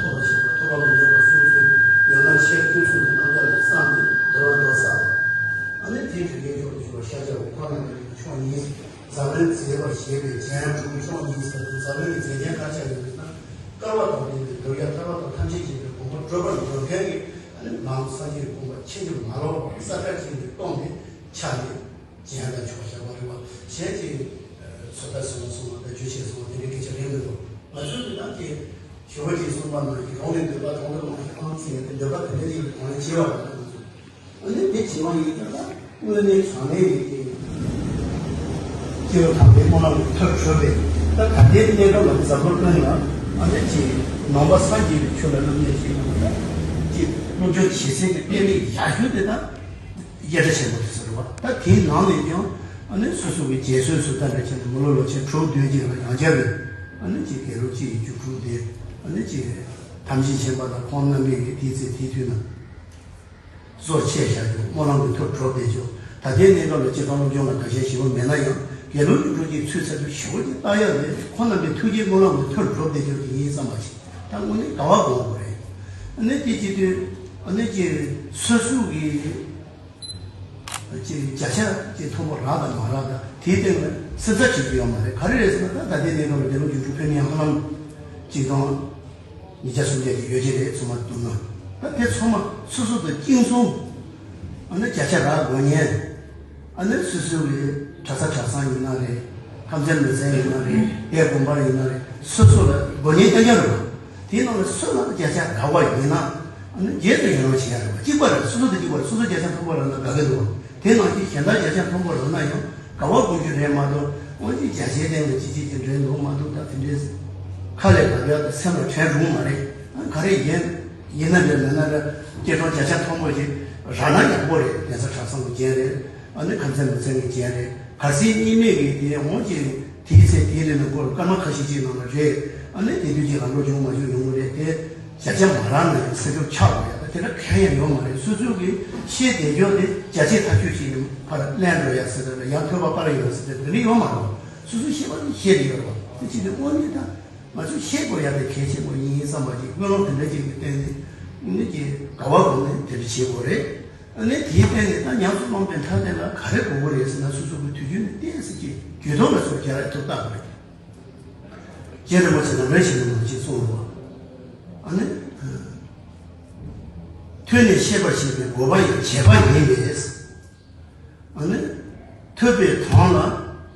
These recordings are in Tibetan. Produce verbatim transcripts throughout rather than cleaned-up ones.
ཐོབ་པར་བྱེད་པ། ཐོབ་པ་མི་འདོད་པ་སུམ་ཅུ། ཡང་ན་ཆེས་ཕུན་སུམ་ཚོགས་པའི་རྣམ་ཐར་ལ་བསམས་ཏེ་བདེ་བ་མདོར་བསགས་པ། ཨ་ནི་དེའི་དྲིན་ཅན་མཆོག་ཏུ་གྱུར་པ་ཤཱཀྱ་པ་ཁོ་ན་ཉིད་མཆོག་གཉིས། འཛམ་གླིང་མཛེས་པར་བྱེད་པའི་རྒྱན་དྲུག་མཆོག་གཉིས་ཟེར་དུས། འཛམ་གླིང་གི་མཛེས་རྒྱན་ག་རེ་ཆགས་ཡོད་ཟེར་ན། བསྐལ་པ་དང་ལྡན་པའི་གདུལ་བྱ་ཐར་པ་དང་ཐམས་ཅད་མཁྱེན་པའི་གོ་འཕང་བགྲོད་པར་འགྱུར་མཁན་གྱི། ཨ་ནི་ནང་སངས་རྒྱས་ཀྱི་དགོངས་པ་ཕྱིན་ཅི་མ་ལོག་པར་ས་དགར་བྱས་ནས་སྟོང་ནས་ཆགས་ནས་རྒྱན་དང་མཆོག་བཞག་པ་རེད་བ། གཞན་གྱི་ཚོད་ལྟ་བྱུང་སོང་བ་དང་རྒྱུ་ཆད་སོང་བ་དེ་འདྲའི་སྐད་ཆ་རེད་མི་འདུག། ང་ཚོའི་འདི་དག་གི་ཞི་བ་འབྱེད་གསུངས་པ་ནང་བཞིན་རང་ལས་འདོད་པ་དང་དུ་མ་ཞིག་ཨང་ཚིག་ཡོད་དེ། འདོད་པ་དེ་འདྲ་ཅིག་གི་ཐོག་ནས་བྱེད་པ་རེད། ང་ཚོ་ཨ་ནི་དེ་བྱེད་པ་ཡིན་ཙང་ད་དངོས་གནས་དྲང་གནས་ཡིན་གྱི། སྐྱེས་བུ་དམ་པའི་སྨོན་ལམ་གྱི་མཐར་གྲུབ་པའི། ད་ད་ལྟའི་གནས་སྐབས་ལ་འཛམ་བུ་གླིང་ལ་ཨ་ནི་ཅིག་ནང་པ་སངས་རྒྱས་པའི་ཆོས་ལ་སློབ་གཉེར་བྱེད་མཁན་ད་ཅིག་སློབ་སྦྱོང་བྱེད་སའི་གི་དཔེ་མིག་ཡག་ཤོས་དེ་ད་གཡུ་སྒྲ་ཆེན་པོ་དེ་ཚོ་རེད་བ། ད་དེའི་ནང་ནས་ཀྱང་ཨ་ནི་སོ་སོ་གི་རྗེས་སོན་སུ་ད་འདྲ་བྱས་ན་མི་ལོ་ལོ་ཆེན་དྲུག་བདུན་ཅིག་ལ་ཡང་བསྐྱར་དུ་ཨ་ནི་ཅིག་དགེ་ལུགས་སྤྱི་ཡི་རྒྱུད་དྲུག་དེ་ཨ་ནི་ཅིག་ཐམས་ཅད་མཁྱེན་པ་དང་ཁོང་རྣམ་པའི་གི་དེའི་ཚེ་དེའི་དུས་ན། གཙོ་ཆེ་བཞག་རྒྱུ་སྨོན་ལམ་གྱི་མཐར་གྲུབ་བསྡད་རྒྱུ། ད་ལྟའི་གནས་སྐབས་ལ་སྤྱིར་བཏང་སློབ་སྦྱོང་ལ་དགའ་ཞེན་ཞེ་པོ་མེད་ན་ཡང་། དགེ་ལུགས་ཀྱི་འགྲོ་སྤྱིའི་ཚུལ་ཚད་དུ་ཞེ་པོ་ཅིག་ལྟ་ཡག་ནི་ཁོང་རྣམ་པའི་ཐུགས་རྗེའི་སྨོན་ལམ་གྱི་མཐར་གྲུབ་བསྡད་རྒྱུ་དེ་ཡིན་བསམ་པ་ཞིག་ད་དངོས་གནས་དགའ་བ་སྒོམ་དགོས་རེད། ཨ་ནི་དེ་བྱེད་དུས་ཨ་ནི་ཅིག་སོ་སོ་གི་ཅིག་བརྒྱ་ཆ་ཅིག་མཐོན་པོ་རག་དང་མ་རག་དང་དེའི་སྟེང་ལ་སེམས་འཚབ་བྱེད་རྒྱུ་ཡོད་མ་རེད། ག་རེ་རེད་ཟེར་ན། ད་ད་ལྟའི་གནས་སྐབས་ལ་དགེ་ལུགས་རྒྱུད་དྲུག་ཕེབས་མིན་ཧ་ལམ་ཅིག་དང་། ཉིས་བརྒྱ་སུམ་བརྒྱ་ཅིག་ཡོད་ཀྱི་རེད། ཚང་མ་བསྡོམས་ན། ད་དེ་ཚང་མ་སོ་སོ་དང་གཅིག་མཚུངས། ཨ་ནི་བརྒྱ་ཆ་རག་དགོས་ཉེན། ཨ་ནི་སོ་སོ་གི་གྲྭ་ས་གྲྭ་ཚང་ཡིན་ན་རེད། ཁམས་ཚན་མི་ཚན་ཡིན་ན་རེད། དེ་དགོན་པ་ཡིན་ན་རེད། སོ་སོ་ལ་དགོས་ཉེན་རྐྱང་རྐྱང་རེད་བ། དེའི་ནང་ལ་སུ་ལ་བརྒྱ་ཆ་རག་པ་ཡིན་ན། ཨ་ནི་རྗེས་སུ་ཡི་རང་བྱེད་ཡ་རེད་བ། གཅིག་པ་རེད། སོ་སོ་དང་གཅིག་པ་རེད། སོ་སོ་བརྒྱ་ཆ་མཐོན་པོ་རག་ན་དགའ་གི་འདུག་བ། དེ་ནང་བཞིན་གཞན་དག་བརྒྱ་ཆ་མཐོན་པོ་རག་ན་ཡང་དགའ་བ་སྒོམ་རྒྱུ་རེད་མ་གཏོགས། དབང་ཆེན་བརྒྱ་ཆའི་སྟེང་ལ་ཅི་ཅི་ཅི་འདྲེན་འདུག་མ་འདུག་ད་དེ་འདྲའི་ཁ་ལས་ལབ་ཡག་དང་སེམས་ལ་དྲན་རུང་མ་རེད། ཨ་ག་རེ་ཡིན། ཡིན་ན་འདྲ་མིན་ན་འདྲ། སྐྱེ་ཕྲེང་བརྒྱ་ཆ་མཐོན་པོ་ཞིག་རག་ན་ཡག་པོ་རེད། གདན་ས་གྲྭ་ཚང་གི་རྒྱན་རེད། ཨ་ནི་ཁམས་ཚན་མི་ཚན་གྱི་རྒྱན་རེད། གལ་སྲིད་གཉིས་མེད་ཀྱི་དེ་འོང་གི་དེའི་ཚེ་དེའི་རིང་ལ་སྐོར་སྐར་མ་ཁ་ཤས་ཅིག་ནང་ལ་རེད། ཨ་ནི་དེ་དུས་ཀྱི་ལམ་འགྲོ་བྱུང་མ་བྱུང་ཡོང་གི་རེད་དེ། བརྒྱ་ཆ་མ་རག་ན་ཡང་སེམས་ཤུགས་ཆག་དགོས་ཡ་ད་དེ་འདྲ་གང་ཡང་ཡོད་མ་རེད། སོ་སོ་གིས་ཤེས་བསྡད་རྒྱུ་དེ་བརྒྱ་ཆའི་ཐག་གཅོད་བྱས་ནས་ཕར་ལན་འགྲོ་ཡ་ཟེར་ད་ཡང་ཐོས་པ་པར་ཡོད་ཟེར་ད་དེ་འདྲ་ཡོད་མ་རེད། སོ་སོ་ཤེས་པ་ནི་ཤེས་བསྡད་ཡོད་རེད་བ། དེ་ཅི་སྟེ་དངོས་གནས་ད་ང་ཚོས་ཤེས་དགོས་ཡ་དེ་གལ་ཆེན་པོ་ཡིན་བསམ་པ་ཅིག་སྨོན་ལམ་དེ་འདྲ་ཅིག་གི་སྟེང་ནས་ནི་ཀྱི་དགའ་བ་སྒོམ་ནས་དེ་འདྲ་བྱེད་དགོས་རེད། ཨ་ནི་དེའི་སྟེང་ནས་ད་ཉམས་སུ་བླངས་པའི་མཐའ་དེ་ལ་ག་རེ་དགོས་ཀྱི་རེད་ཟེར་ན། སོ་སོ་གི་དུས་རྒྱུན་ནས་ཏོག་ཙམ་ཅིག་རྒྱུད་ཐོག་ལ་སོགས་རྒྱ་ལ་ཐུག་བལྟ་དགོས་རེད། རྗེ་རིན་པོ་ཆེ་ནམ་རའི་ཆེན་མོ་ནང་བཞིན་གསུངས་པ། ཨ་ནི། ཐོས་ནས་ཤེས་པར་བྱེད་པའི་དགོས་པ་ཡང་བྱས་པ་ཡིན་པས། ཨ་ནི། ཐོས་པའི་དོན་ལ་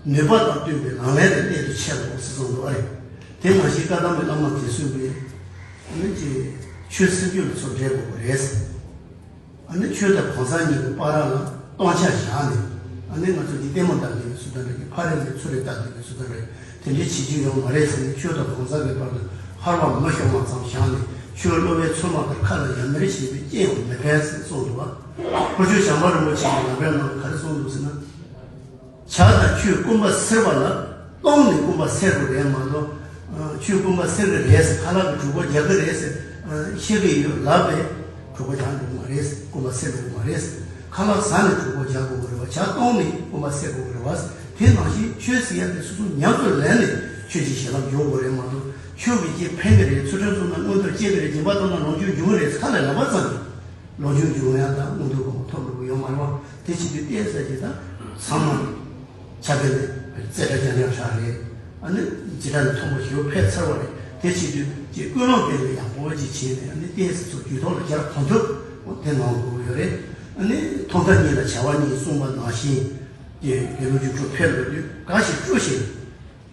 ནུས་པ་དང་བསྟུན་པའི་ལག་ལེན་དེ་གནད་དུ་ཆེ་ལོ་ཟེར་གསུངས་འདུག་ཨ་རེ། དེ་ནང་བཞིན་བཀའ་གདམས་པའི་བླ་མ་དེ་ཚོས་པའི། ཨ་ནི་ཅེ། ཆོས་སེམས་རྒྱུད་ལ་ཚུར་འདྲེན་དགོས་པ་རེད། ཨ་ནི་ཆོས་དང་གང་ཟག་གཉིས་ཀྱི་བར་ལ་སྟོང་ཆ་བཞག་ནས། ཨ་ནི་ང་ཚོ་འདི་ལྟད་མོ་ལྟ་བསྡད་པའི་བཟོ་ལྟ་འདྲ་གི་ཕ་རེ་ནས་ཚུར་རེ་ལྟ་བསྡད་པའི་བཟོ་ལྟ་འདྲ་དེ་འདྲའི་བྱེད་རྒྱུ་ཡོད་མ་རེད་ཟེར་ནས། ཆོས་དང་གང་ཟག་གི་བར་དུ་ཕར་བ་མི་ཤོང་བ་ཙམ་བཞག་ནས། ཆོས་བསླབ་པའི་ཚུལ་མ་ལྟར་ཁ་ལ་ཡ་མེར་བྱེད་པའི་རྐྱེན་ཡང་མི་ཕན་ཟེར་གསུངས་འདུག་བ། ཁོ་ཆོས་བྱམས་པ་རིན་པོ་ཆེ་གི་ལམ་རིམ་ནང་ག་རེ་གསུངས་འདུག་ཟེར་ན། བྱ་དང་ཆོས་སྐུར་པ་སེལ་བ་ལ་སྟོང་ནས་སྐུར་པ་སེལ་དགོས་རེད་མ་གཏོགས། ཆོས་སྐུར་པ་སེལ་གི་རེད་ཟེར། ཁ་ལག་གི་གྲོད་ཁོག་རྒྱག་གི་རེད་ཟེར་བཤད་གི་ཡོད་ལབ་པས། གྲོད་ཁོག་རྒྱག་འགྲོ་གི་མ་རེད། སྐུར་པ་སེལ་འགྲོ་གི་མ་རེད། ཁ་ལག་ཟ་ནས་གྲོད་ཁོག་རྒྱག་དགོས་གི་རེད་བ། བྱ་སྟོང་ནས་སྐུར་པ་སེལ་དགོས་གི་རེད་བ། དེ་ནང་བཞིན་ཆོས་ཟེར་ཡ་དེ་སོ་སོ་ཉམས་སུ་ལེན་ནས་ཆོས་ཀྱི་བྱིན་རླབས་འཇུག་དགོས་རེད་མ་གཏོགས། ཆོས་ཀྱི་རྐྱེན་ཕན་གི་རེད། ཚུལ་ཁྲིམས་བསྲུངས་ན་མངོན་མཐོ་སྐྱེ་གི་རེད། སྦྱིན་པ་བཏང་ན་ལོངས་སྤྱོད་འབྱུང་གི་རེད་ཟེར་ཁ་ལ་ལབ་པ་ཙམ་གྱིས། ལོངས་སྤྱོད་འབྱུང་ཡ་དང་མངོན་མཐོ་གོ་ཐོབ་འགྲོ་གི་ཡོད་མ་རེད་བ། དེ་བྱེད་དུས་ཏོག་ཙམ་ཅིག་དང་ཚང་མ་ཆ་ག་ནས་རྩེ་གྲ་རྐྱང་རྐྱང་ཆགས་རེད། ཨ་ནི་འཇིགས་སྐྲག་ནི་མཐོན་པོ་ཞེ་པོ་འཕེལ་ཚར་བ་རེད། དེ་བྱེད་དུས་ཀྱི་ཀུན་སློང་དེ་ལ་ཡག་པོ་ཅིག་བྱས་ནས་ཨ་ནི་ཏོག་ཙམ་ཚོ་རྒྱུད་ཐོག་ལ་སྦྱར་གོང་དུ་དེ་གནང་དགོས་ཡོད་རེད། ཨ་ནི་ཐོག་མཐའ་གཉིས་ལ་བྱ་བ་གཉིས་གསུངས་པ་ནང་བཞིན་གྱི་དགེ་སློང་རྒྱུགས་སྤྲོད་ཕེབས་ཡོད་དུས་ག་ཞིག་སྤྲོད་བཞིན།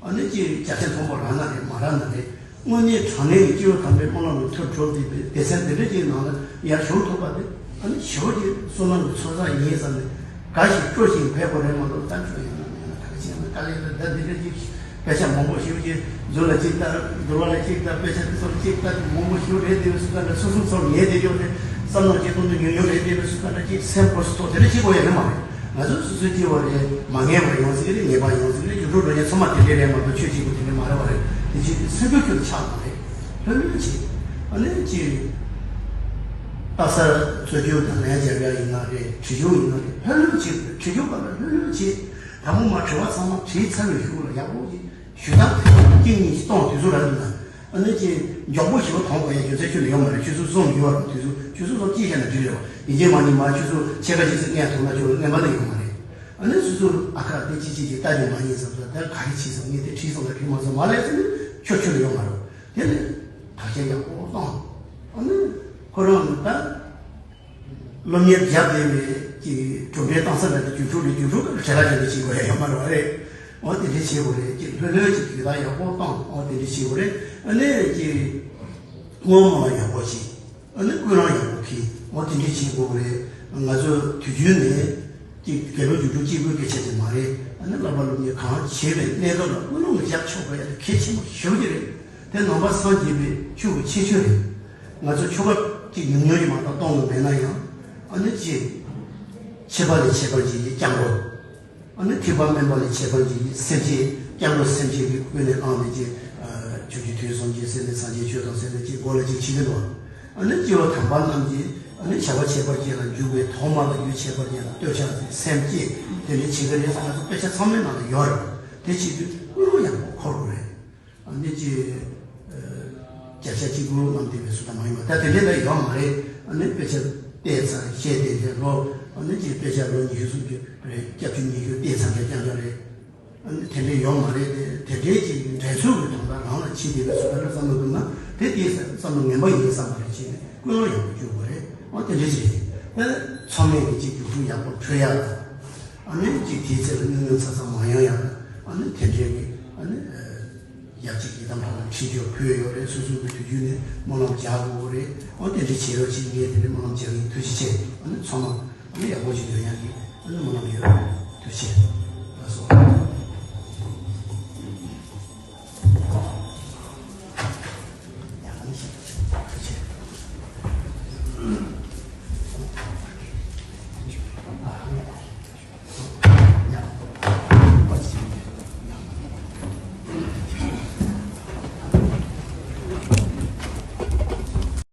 ཨ་ནི་ཅིག་རྒྱ་ཆེན་མཐོན་པོ་རང་ན་རེད་མ་རང་ན་རེད། དངོས་གནས་དྲང་གནས་ཀྱི་སྐྱེས་བུ་དམ་པའི་སྨོན་ལམ་གྱི་མཐུ་སྒྲུབ་སྟེ་སྡེ་ཚན་འདི་འདྲ་ཅིག་ནང་ལ་ཡར་ཞུགས་ཐུབ་པ་དེ་ཨ་ནི་ཞེ་པོ་ཅིག་བསོད་ནམས་ཀྱི་ཚོགས་བསགས་ཡིན་བསམ་ནས་ག་ཞིག་སྤྲོ་ཞིང་འབད་དགོས་རེད་མ་གཏོགས། ད་ཁྱོད་ཡིན་ན་མིན་ན་ད་ག་ཅིག་ཡིན་ན་དཀའ་ལས་ད་ད་འདི་འདྲ་ཅིག་དཔེ་ཆ་མང་པོ་ཞིག་ཅིག་མཛོད་ལ་ཅིག་ལྟ། འདུལ་བ་ལ་ཅིག་ལྟ། དཔེ་ཆ་དེ་ཚོ་ལ་ཅིག་ལྟ། མང་པོ་ཞིག་རེད་དེ་བས་སུ་ད་ལ་སོ་སོ་ཚོར་ངེས་དེ་ཡོད་རེད། བསམ་བློ་ཅིག་གཏོང་དུ་ཉུང་ཉུང་རེད་དེ་བས་སུ་ད་ལ་ཅིག་སེམས་ཁོ་སོ་ཐོག་དེ་འདྲ་ཅིག་དགོས་ཡ་རེད་མ་རེད། ང་ཚོ་སོ་སོའི་སྐྱེ་བ་རེད་མ་ངེས་པ་ཡོང་སྲིད་ཀྱི་རེད། ངེས་པ་ཡོང་སྲིད་ཀྱི་རེད། ཡུལ་གྲུ་འགྲོ་མཁན་ཚང་མ་དེ་འདྲས་རེད་མ་གཏོགས་ཆོས་གཅིག་པུ་དེ་འདྲས་མ་རེད་བ་རེད། དེ་ཅིག་སེམས་ཁུར་ཁྱོད་ཆགས་མ་རེད། ལྷོད་ལྷོད་བྱེད། ཨ་ནི་ཅིག་རྟགས་གསལ་རྩོད་རྒྱུགས་དང་ལན་རྒྱབ་ཡ་ཡིན་ན་རེད། བྲིས་རྒྱུགས་ཡིན་ན་རེད། ལྷོད་ལྷོད་བྱེད། བྲིས་རྒྱུགས་པ་ལ་ལྷོད་ལྷོད་བྱེད། དང་པོ་མ་དྲི་བ་ཚང་མ་བྲིས་ཚར་བའི་གཞུག་ལ་ཡག་པོ་ཅིག་ཞུ་དག་གཅིག་གཉིས་གཏོང་དུས་ཚོད་རག་འདུག་ན། ཨ་ནི་ཅིག་མགྱོགས་པོ་ཞེ་པོ་གཏོང་དགོས་ཡ་རྒྱུ་མཚན་ཁྱོད་ལ་ཡོད་མ་རེད། ཆུ་ཚོད་གསུམ་ཡོད་རེད། དུས་ཚོད་ཆུ་ཚོད་གསུམ་གཅིག་བཤད་ན་འགྲིག་རེད་བ། ཡིན་གཅིག་མིན་གཅིག་མར་ཆུ་ཚོད་ཕྱེད་ཀ་གཅིག་ཙམ་སྔས་ཐོན་ན་ཁྱོད་ལ་ངན་པ་ནི་ཡོད་མ་རེད། ཨ་ནི་སོ་སོ་ཨ་ཁ་དེ་ཅི་ཅི་ཅི་ལྟ་རྒྱུ་མ་ཡིན་བསམ་ཚོད་ད་ག་རེ་བྱས་སོང་ངས་དེ་བྲིས་སོང་ལ་བྲིས་མ་སོང་མ་ལས་ཟེར་ནས་ཁྱོད་ཁྱོད་ལ་ཡོད་མ་རེད། དེ་ནས་དག་ཆ་ཡག་པོ་བཏང་། ཨ་ནི་ཁོ་རང་ནི་ད། སློབ་གཉེར་རྒྱབ་བསྡད་པའི་ཀྱི་གྲུབ་འབྲས་བཏང་ས་མེད་དུ་རྒྱུན་འཁྱོངས་རེད། རྒྱུན་འཁྱོངས་ཀྱི་བྲེལ་བ་ཅན་དུ་བྱེད་དགོས་ཡ་ཡོད་མ་རེད་བ་རེད། འོ་དེ་འདྲ་བྱེད་དགོས་རེད། ཀྱི་ལྷོད་ལྷོད་ཀྱི་དུས་ད་ཡག་པོ་བཏང་། འོ་དེ་འདྲ་བྱེད་དགོས་རེད། ཨ་ནི་ཀྱི་སྔོན་མ་ལ་ཡག་པོ་བྱེད། ཨ་ནི་ཀུན་རང་ཡག་པོ་གྱིས། འོ་དེ་འདྲ་བྱེད་དགོས་རེད། ང་ཚོ་དུས་རྒྱུན་ནས་ཀྱི་དགེ་སློང་རྒྱུན་འཁྱོངས་གཅིག་པུའི་སྐད་ཆ་དེ་མ་རེད། ཨ་ནི་བསླབ་པ་སློབ་གཉེར་གང་བྱེད་པའི་གནས་སྐབས་ལ་ཀུན་སློང་གི་རྒྱབ་ཕྱོགས་པ་ཡ་དེ་གལ་ཆེན་པོ་ཞེ་པོ་ཅིག་རེད། དེ་ནང་པ་སངས་རྒྱས་པའི་ཆོས་ཀྱི་ཁྱད་ཆོས་རེད། ང་ཚོ་ཆོ་ག་གཅིག་ཉུང་ཉུང་ཅིག་མ་གཏོགས་གཏོང་གི་མེད་ན་ཡང་། ཨ་ནི་ཅིག་ཁྱད་པར་ལས་ཁྱད་པར་ཅན་གྱི་སྐྱབས་འགྲོ། ཨ་ནི་ཐེག་པ་དམན་པ་ལས་ཁྱད་པར་ཅན་གྱི་སེམས་བསྐྱེད། སྐྱབས་འགྲོ་སེམས་བསྐྱེད་ཀྱི་ཀུན་ནས་བསླངས་ནས་ཅིག་ཆོས་ཀྱི་དོན་བཟུང་ཅིག་ཟེར་ནས་སངས་རྒྱས་ཆོས་དང་ཟེར་ནས་ཅིག་མགོ་ལ་ཅིག་བྱེད་ཀྱི་འདུག་ཨ་ནི་སྐྱེ་བོ་དམ་པ་རྣམས་ཀྱིས་ཨ་ནི་བྱ་བ་ཁྱད་པར་ཅན་ལ་འཇུག་པའི་ཐོག་མ་ལ་ཡུལ་ཁྱད་པར་ཅན་ལ་བསྟོད་ཕྱག་ཟེར་སེམས་བསྐྱེད་དེ་འདྲ་བྱེད་ཀྱི་རེད་ཟེར། ང་ཚོ་དཔེ་ཆ་ཚང་མའི་ནང་ལ་ཡོད་རེད། དེ་བྱེད་དུས་ཀུན་སློང་ཡག་པོ་འཁོར་དགོས་རེད། ཨ་ནི་ཅི། བརྒྱ་ཆ་གཅིག་པུ་རྣམས་བསྡད་པའི་སུ་དང་མ་ཡིན་པ་ད་དེ་འདྲའི་ལ་ཡོད་མ་རེད། ཨ་ནི་དཔེ་ཆ་བལྟས་ཚར་བཤད་བསྡད་མཁན་ལོ། ཨ་ནི་ཅི་དཔེ་ཆ་ལོ་ཉི་ཤུ་སུམ་ཅུ་རེད། བརྒྱད་ཅུ་ཉི་ཤུ་བལྟས་ཚར་མཁན་རྐྱང་རྐྱང་རེད། ཨ་ནི་དེ་འདྲའི་ཡོད་མ་རེད་དེ། དེ་འདྲའི་ཅིག་འགྲན་ཚུལ་གྱི་དོན་དག་རང་ལ་ཕྱིན་བསྡད་པའི་སུ་དང་ལ་བསམ་བློ་བཏང་ན་དེ་དེའི་བསམ་བློ་ངན་པ་ཡིན་བསམ་པ་རེད། བྱས་ནས་ཀུན་སློང་ཡག་པོ་བཅུག་དགོས་རེད། ཨ་དེ་འདྲའི་ཅིག་རེད། ཨ་ཚང་མས་ཀྱི་ཅིག་རྒྱུགས་སྤྲོད་ཡག་པོ་འཕྲོད་ཡག་དང་། ཨ་ནི་ཅིག་དེའི་ཚེ་ལ་ཉུང་ཉུང་ཚ་ཚ་མ་ཡོང་ཡག་ཨ་ནི་དེ་འདྲའི་གི་ཨ་ནི། ཡབ་གཅིག་གི་གཏམ་ཕྲ་ལ་ཁྲིད་རྒྱུ་བོད་ཡོད་རེད། སོ་སོ་གི་དུས་རྒྱུན་ནས་སྨོན་ལམ་རྒྱག་དགོས་རེད། འོ་དེ་འདྲ་བྱེད་རོགས་བྱེད། ངས་དེ་འདྲའི་སྨོན་ལམ་རྒྱག་ཡིན། ཐུགས་རྗེ་ཆེ། ཨ་ནི་ཚང་མ་ཨ་ནི་ཡག་པོ་ཞིག་ཡོང་ཡག་གི་ཨ་ནི་སྨོན་ལམ་ཡོད། ཐུགས་རྗེ་ཆེ། ལགས་སོ།